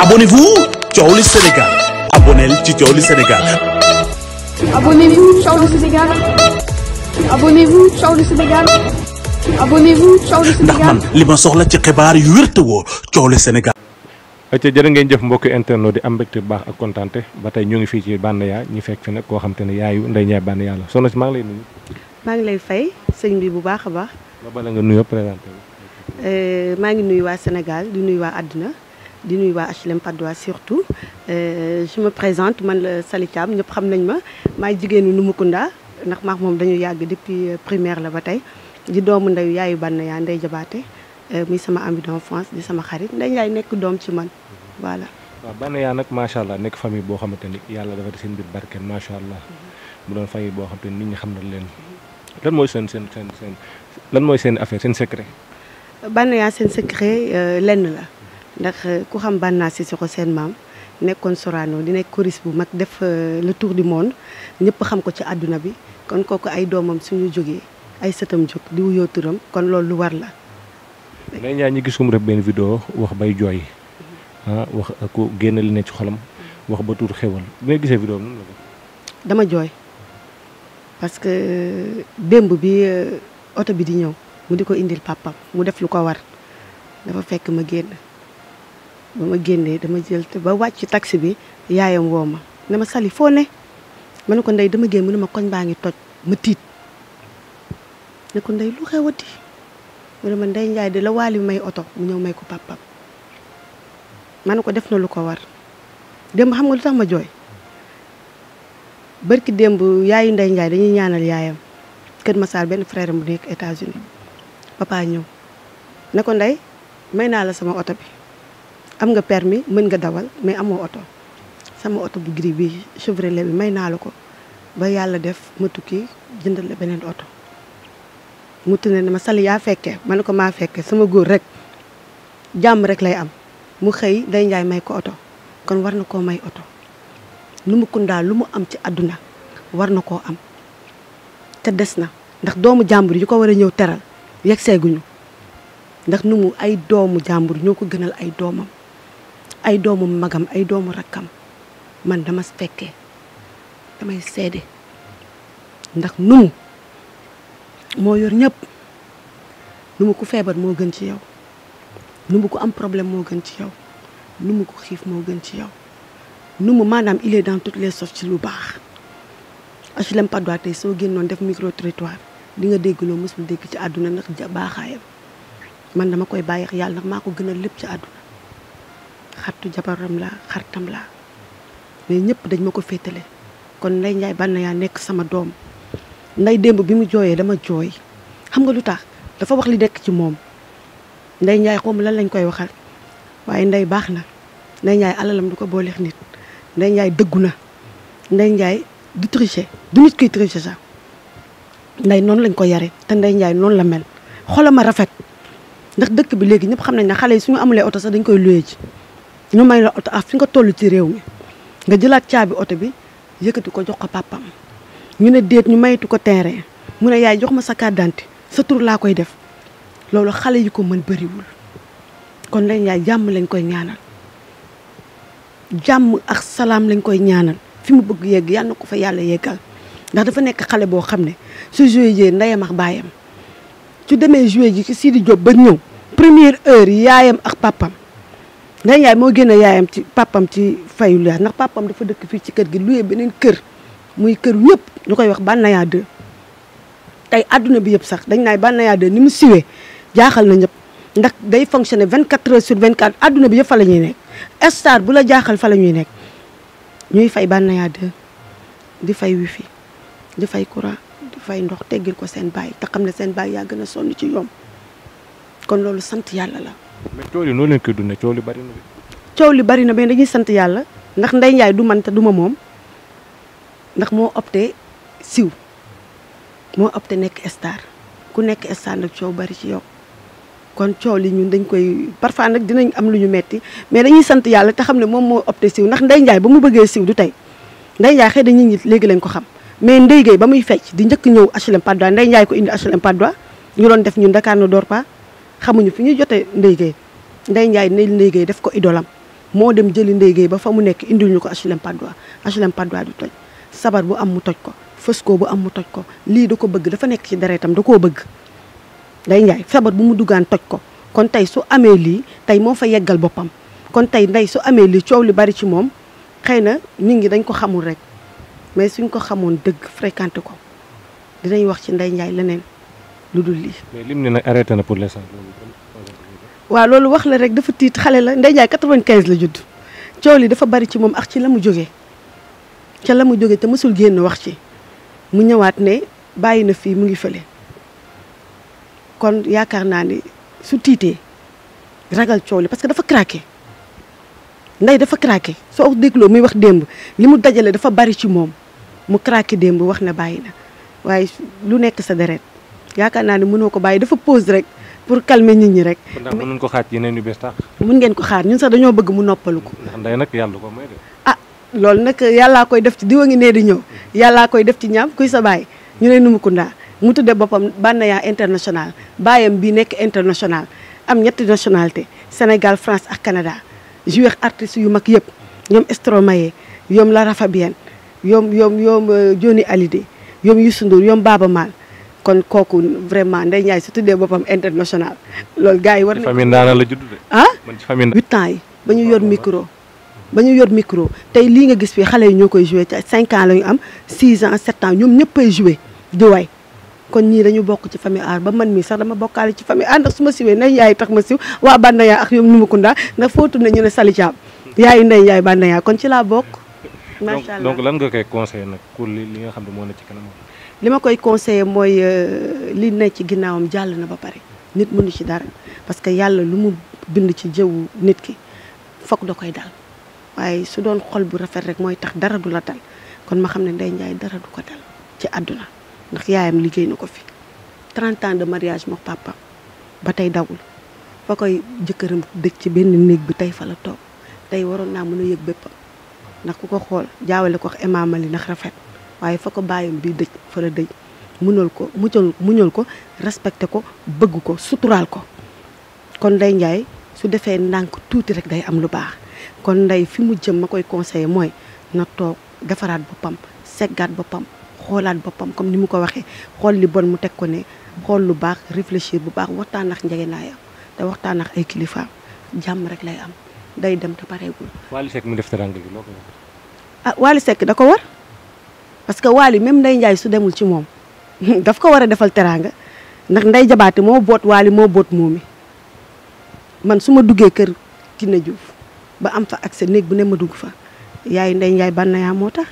Abonnez-vous Thiowli Sénégal. Abonnez ci Thiowli Sénégal. Abonnez-vous Thiowli Sénégal. Abonnez-vous Thiowli Sénégal. Abonnez-vous Thiowli Sénégal. ndax man li ma soxla ci xibaar yu wér te wóor Thiowli Sénégal. ayca jërë ngeen jëf mbokki internet di am mbégte bu baax ak kontaante ba tey ñu ngi fii ci Banaya ñu fekk fi nag koo xam te ne yaayu Ndeye Ndiaye Banaya la soxna si maa ngi lay nuyu. maa ngi lay fay sëñ bi bu baax a baax. ba bala nga nuyoo présenté maa ngi nuyu waa Sénégal di nuyu waa àdduna di nuyu waa HLM Patte d'Oie surtout je me présente man la Sali Thiam ñëpp xam nañ ma maay jigéenu Numukunda ndax maax moom dañu yàgg depuis primaire la ba tey di doomu ndeyu yaayu Banaya Ndeye Jabaate muy sama ami d'enfance di sama xarit Ndeye Ndiaye nekk doom ci man voilà. waaw Banaya nag macha allah nekk famille boo xamante ni yàlla dafa di seen biir barkeel macha allah mu doon famille boo xamante ni nit ñi xam na leen lan mooy seen lan mooy seen affaire seen secret. Banaya seen secret lenn la ndax ku xam Banna Cissokho seen maam nekkoon Sorano di nekk choriste bu mag def le tour du monde ñëpp xam ko ci àdduna bi kon kooku ay doomam suñu jógee ay sëtam jóg di wuyoo turam kon loolu lu war la. Ndeye Ndiaye ñi gis ko mu def benn vidéo wax bay jooy wax ku génn li ne ci xolam wax ba tuur xewal bi nga gisee vidéo noonu la ko. dama jooy parce que démb bi oto bi di ñëw mu di ko indil papam mu def lu ko war dafa fekk ma génn ba ma génnee dama jël te ba wàcc taxi bi yaayam woo ma ne ma Sali foo ne ma ne ko Ndeye dama génn mu ne ma koñ baa ngi toj ma tiit ne ko Ndeye lu xewati mu ne ma Ndeye Ndiaye de la waali may oto mu ñëw may ko papam ma ne ko def na lu ko war démb xam nga lu tax ma jooy barki démb yaayu Ndeye Ndiaye dañuy ñaanal yaayam Kër Massar benn frère bu nekk États-Unis papa ñëw ne ko Ndeye may naa la sama oto bi am nga permis mën nga dawal mais amoo oto sama oto bu gris bi Chevrolet bi may naa la ko ba yàlla def ma tukki jëndal la beneen oto mu tune ne ma Sali yaa fekkee ma ne ko maa fekkee sama góor rek jàmm rek lay am mu xëy Ndeye Ndiaye may ko oto kon war na koo may oto Numukunda lu mu am ci àdduna war na koo am te des na ndax doomu jàmbur yu ko war a ñëw teral yegg seeguñu ndax Numu ay doomu jàmbur ñoo ko gënal ay doomam ay doomu magam ay doomu rakkam man dama fekkee damay seede ndax Numu moo yor ñëpp Numu ku feebar moo gën ci yow Numu ku am problème moo gën ci yow Numu ku xiif moo gën ci yow Numu maanaam il est dans toutes les sauces ci lu baax HLM Patte d'Oie tey soo génnoon def micro trottoir di nga dégg loo mësul dégg ci àdduna ndax baaxaayam man dama koy bàyyi yàlla ndax maa ko gënal lépp ci àdduna xaritu jabaram la xaritam la mais ñëpp dañ ma ko féetale kon Ndeye Ndiaye Banaya nekk sama doom nday démb bi mu jooyee dama jooy xam nga lu tax dafa wax li nekk ci moom Ndeye Ndiaye xawma lan lañ koy waxal waaye Ndeye baax na Ndeye Ndiaye alalam du ko booleex nit Ndeye Ndiaye dëggu na Ndeye Ndiaye du tricher du nit kuy tricher sax Ndeye noonu lañ ko yare te Ndeye Ndiaye noonu la mel xoolama rafet ndax dëkk bi léegi ñëpp xam nañ ne xale yi suñu amulee oto sax dañ koy loué ji ñu may la oto fi nga toll ci réew mi nga jëlaat caabi oto bi yëkkati ko jox ko papam ñu ne déet ñu maytu ko terrain mu ne yaay jox ma sa carte d'identité sa tur laa koy def loolu xale yi ko mën bëriwul kon Ndeye Ndiaye jàmm lañ koy ñaanal jàmm ak salaam lañ koy ñaanal fi mu bëgg yegg yàlla na ko fa yàlla yeggal ndax dafa nekk xale boo xam ne su joué jee ndeyam ak baayam su demee joué ji ci Sidi Diop ba ñëw première heure yaayam ak papam Ndeye Ndiaye moo génne yaayam ci papam ci fayu la ndax papam dafa dëkk fii ci kër gi loué beneen kër muy kër ñëpp ñu koy wax Banaya 2 tey adduna bi yëpp sax dañ naay Banaya 2 ni mu siwee jaaxal na ñëpp ndax day fonctionner 24 heures sur 24 adduna bi yëpp fa la ñuy nekk star bu la jaaxal fa la ñuy nekk ñuy fay Banaya 2 di fay wifi di fay courant di fay ndox teggil ko seen baay te xam ne seen baay yaa gën a sonn ci yoom kon loolu sant yàlla la. mais coow li noonu leen koy dundee coow li bari na. coow li bari na mais dañuy sant yàlla ndax Ndeye Ndiaye du man te du ma moom ndax moo opté siw moo opté nekk star ku nekk star nag coow bari ci yow kon coow li ñun dañ koy parfois nag dinañ am lu ñu metti mais dañuy sant yàlla te xam ne moom moo opté siw ndax Ndeye Ndiaye ba mu bëggee siw du tey Ndeye Ndiaye xëy na nit ñi léegi lañ ko xam mais Ndeye Gueye ba muy fecc di njëkk ñëw HLM Patte d'Oie Ndeye Ndiaye ko indi HLM Patte d'Oie ñu doon def ñun Dakar ne dort pas xamuñu fi ñu jotee Ndeye Gueye Ndeye Ndiaye Ndeye Gueye def ko idolam moo dem jëli Ndeye Gueye ba fa mu nekk indil ñu ko HLM Patte d'Oie. HLM Patte d'Oie du toj sabar bu am mu toj ko fëskoo bu am mu toj ko lii da ko bëgg dafa nekk ci deretam da koo bëgg Ndeye Ndiaye sabar bu mu duggaan toj ko kon tey su amee lii tey moo fa yeggal boppam kon tey Ndeye su amee lii coow li bari ci moom xëy na nit ñi dañ ko xamul rek mais suñ ko xamoon dëgg fréquenté ko dinañ wax ci Ndeye Ndiaye leneen lu dul lii. mais lim ne nag arrêté na pour l'instant. waaw loolu wax la rek dafa tiit xale la Ndeye Ndiaye 95 la judd coow li dafa bari ci moom ak ci la mu jógee ca la mu jógee te mësul génn wax ci mu ñëwaat ne bàyyi na fii mu ngi fële kon yaakaar naa ni su tiitee ragal coow li parce que dafa craqué Ndeye dafa craqué soo dégloo muy wax démb li mu dajale dafa bari ci moom mu craqué démb wax na bàyyi na waaye lu nekk sa deret yaakaar naa ne mënoo ko bàyyi dafa pause rek pour calmer nit ñi rek. kon ndax mënuñ ko xaaj yeneen yu bees tax. mun ngeen ko xaar ñun sax dañoo bëgg mu noppalu ko. ndax Ndeye nag yàlla ko may de. ah loolu nag yàllaa koy def ci diwa ngi nee di ñëw yàllaa koy def ci ñaam kuy sa baay ñu ne Numukunda mu tuddee boppam Banaya international baayam bi nekk international am ñetti nationalité Sénégal France ak Canada joué artistes yu mag yëpp ñoom Stromae ñoom Lara Fabienne ñoom Johnny Hallyday ñoom Youssou Ndour ñoom Baaba Maal kon kooku vraiment Ndeye Ndiaye su tuddee boppam international loolu gars yi war nañu. famille ndaana la judd de. ah man ci famille 8 ans yi ba ñu yor micro tey lii nga gis fii xale yi ñoo koy joué ca 5 ans la ñu am 6 ans 7 ans ñoom ñëppay joué di way kon ñii dañu bokk ci famille aar ba man mii sax dama bokkaale ci famille aar ndax su ma siwee Ndeye Ndiaye tax ma siw waa Banaya ak ñoom Numukunda ndax footu na ñu ne Sali Thiam yaayu Ndeye Ndiaye Banaya kon ci laa bokk. macha allah donc lan nga koy conseillé nag pour li nga xam ne moo ne ci kanam. li ma koy conseillé mooy li ne ci ginnaawam jàll na ba pare nit mënu ci dara parce que yàlla lu mu bind ci jëwu nit ki foog da koy dal waaye su doon xol bu rafet rek mooy tax dara du la dal kon ma xam ne Ndeye Ndiaye dara du ko dal ci àdduna ndax yaayam liggéey na ko fi 30 ans de mariage mook papa ba tey dawul fa koy jëkkëram dëj ci benn néeg bi tey fa la toog tey waroon naa mën a yëg béppam ndax ku ko xool jaawale ko imaamali ndax rafet waaye fa ko bàyyam bi dëj fa la dëj muñal ko respecté ko bëgg ko suturaal ko kon Ndeye Ndiaye su defee ndànk tuuti rek day am lu baax kon Ndeye fi mu jëm ma koy conseillé mooy na toog defaraat boppam seggaat boppam xoolaat boppam comme ni mu ko waxee xool li bon mu teg ko ne xool lu baax réfléchir bu baax waxtaan ak njëgënaayam te waxtaan ak ay kilifaam jàmm rek lay am day dem te pareegul. Wally Seck mu def teranga gi loo ko wax. ah Wally Seck da ko war parce que Wally même Ndeye Ndiaye su demul ci moom daf ko war a defal teranga ndax Ndeye Jabaate moo boot Wally moo boot moomi man su ma duggee kër Kiné Diouf ba am fa accès néeg bu ne ma dugg fa yaay Ndeye Ndiaye Banaya moo tax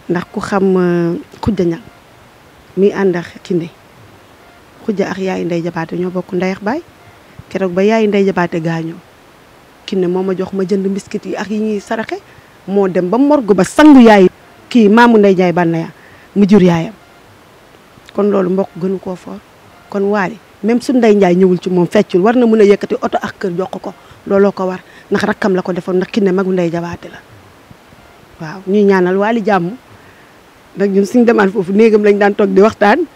ndax ku xam xujja ñang mi ànd ak Kiné xujja ak yaay Ndeye Jabaate ñoo bokk ndey ak baay keroog ba yaay Ndeye Jabaate gaañoo Kiné moo ma jox ma jënd biscuit yi ak yi ñuy saraxe moo dem ba morgu ba sangu yaay kii maamu Ndeye Ndiaye Banaya mu jur yaayam kon loolu mbokk gënu koo foor kon Wally même su Ndeye Ndiaye ñëwul ci moom feccul war na mën a yëkkati oto ak kër jox ko looloo ko war ndax rakkam la ko defoon ndax Kiné magu Ndeye Jabaate la waaw ñuy ñaanal Wally jàmm nag ñun suñu demaan foofu néegam lañ daan toog di waxtaan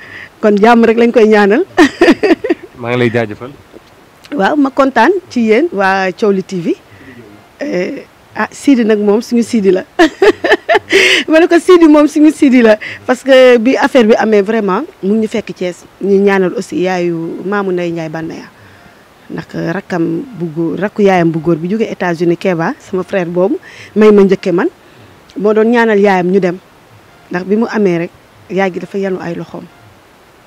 kon jàmm rek lañ koy ñaanal. maa ngi lay jaajëfal. waaw ma kontaan ci yéen waa Thiowli TV ah Sidi nag moom suñu Sidi la ma ne ko Sidi moom suñu Sidi la parce que bi affaire bi amee vraiment mu ngi ñu fekk Thiès ñu ñaanal aussi yaayu maamu Ndeye Ndiaye Banaya ndax rakkam bu góor rakku yaayam bu góor bi jógee États-Unis Kéba sama frère boobu may ma njëkke man moo doon ñaanal yaayam ñu dem ndax bi mu amee rek yaay gi dafa yanu ay loxoom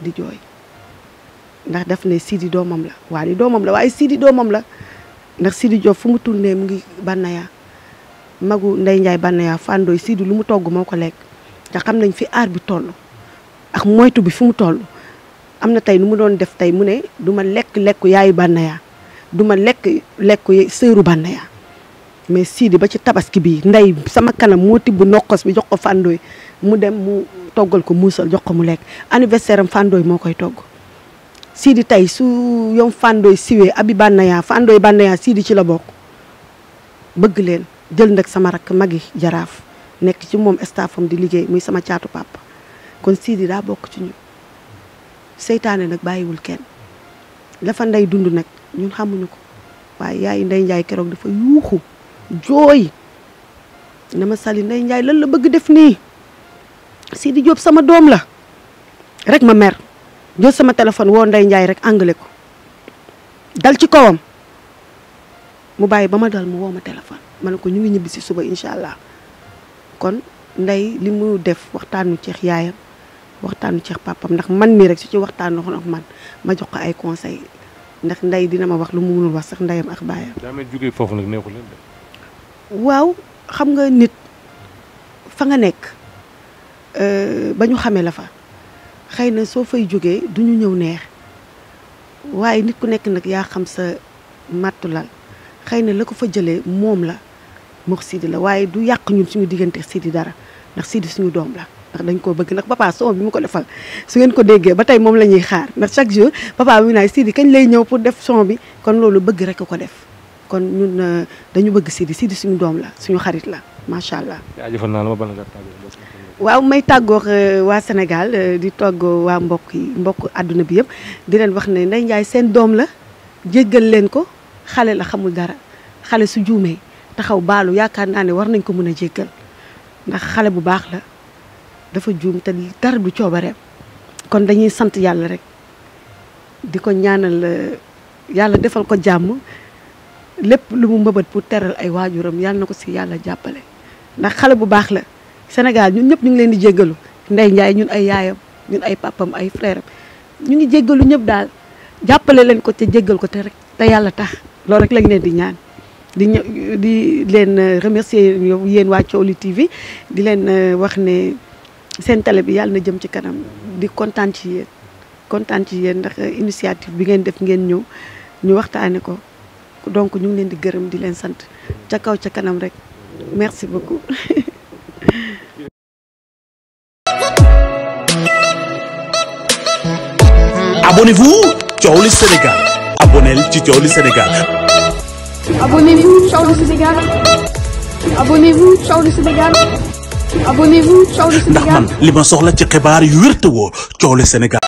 di jooy ndax daf ne Sidi doomam la Wally doomam la waaye Sidi doomam la ndax Sidi Diop fu mu tourné mu ngi Banaya magu Ndeye Ndiaye Banaya Fandoy Sidi lu mu togg moo ko lekk te xam nañ fi aar bi toll ak moytu bi fu mu toll am na tey nu mu doon def tey mu ne du ma lekku yaayu Banaya du ma lekku sëru Banaya mais Sidi ba ci tabaski bi Ndeye sama kanam moo tibb nokkos bi jox ko Fandoy mu dem mu toggal ko muusal jox ko mu lekk anniversaire am Fandoy moo koy togg Sidi tey su yom Fandoy siwee abi Banaya Fandoy Banaya Sidi ci la bokk bëgg leen jël nag sama rakk magi jaraaf nekk ci moom staffam di liggéey muy sama caatu papa kon Sidi daa bokk ci ñu seytaane nag bàyyiwul kenn dafa Ndeye dund nag ñun xamuñu ko waaye yaay Ndeye Ndiaye keroog dafa yuuxu jooy ne ma Sali Ndeye Ndiaye lan la bëgg def nii Sidi Diop sama doom la rek ma mer jël sama téléphone woo Ndeye Ndiaye rek angale ko dal ci kawam mu bàyyi ba ma dal mu woo ma téléphone ma ne ko ñu ngi ñibbi si suba incha allah kon Ndeye li mu def waxtaanu ceex yaayam waxtaanu ceex papam ndax man mii rek su ci waxtaanu ak man ma jox ko ay conseil ndax Ndeye dina ma wax lu mu mënul wax sax ndeyam ak baayam. daa mel jógee foofu nag neexul leen de. waaw xam nga nit fa nga nekk ba ñu xamee la fa xëy na soo fay jógee du ñu ñëw neex waaye nit ku nekk nag yaa xam sa màttulal xëy na la ko fa jëlee moom la mook Sidi la waaye du yàq ñun suñu diggante Sidi dara ndax Sidi suñu doom la ndax dañ koo bëgg ndax papa son bi mu ko defal su ngeen ko déggee ba tey moom la ñuy xaar ndax chaque jour papa mi naay Sidi kañ lay ñëw pour def son bi kon loolu bëgg rek ko def kon ñun dañu bëgg Sidi suñu doom la suñu xarit la macha allah. jaajëfal naa la ma bala nga tàggoo. waaw may tàggoo waa Sénégal di toggoo waa mbokk àdduna bi yëpp di leen wax ne Ndeye Ndiaye seen doom la jéggal leen ko xale la xamul dara xale su juumee taxaw baalu yaakaar naa ne war nañ ko mën a jéggal ndax xale bu baax la dafa juum te dara du coobareem kon dañuy sant yàlla rek di ko ñaanal yàlla defal ko jàmm lépp lu mu mbëbët pour teral ay waajuram yàlla na ko si yàlla jàppale ndax xale bu baax la Sénégal ñun ñëpp ñu ngi leen di jéggalu Ndeye Ndiaye ñun ay yaayam ñun ay papam ay frère am ñu ngi jéggalu ñëpp daal jàppale leen ko te jéggal ko te rek te yàlla tax loolu rek lañ leen di ñaan di leen remercier yéen waa Thiowli TV di leen wax ne seen télé bi yàlla na jëm ci kanam di kontaan ci yéen ndax initiative bi ngeen def ngeen ñëw ñu waxtaane ko donc ñu ngi leen di gërëm di leen sant ca kaw ca kanam rek merci beaucoup. Abonnez-vous Thiowli Sénégal abonnel ci Thiowli Sénégal. Abonnez-vous Thiowli Sénégal. Abonnez-vous Thiowli Sénégal. Abonnez-vous Thiowli ndax Sénégal. man li ma soxla ci xibaar yu wér te wóor Thiowli Sénégal.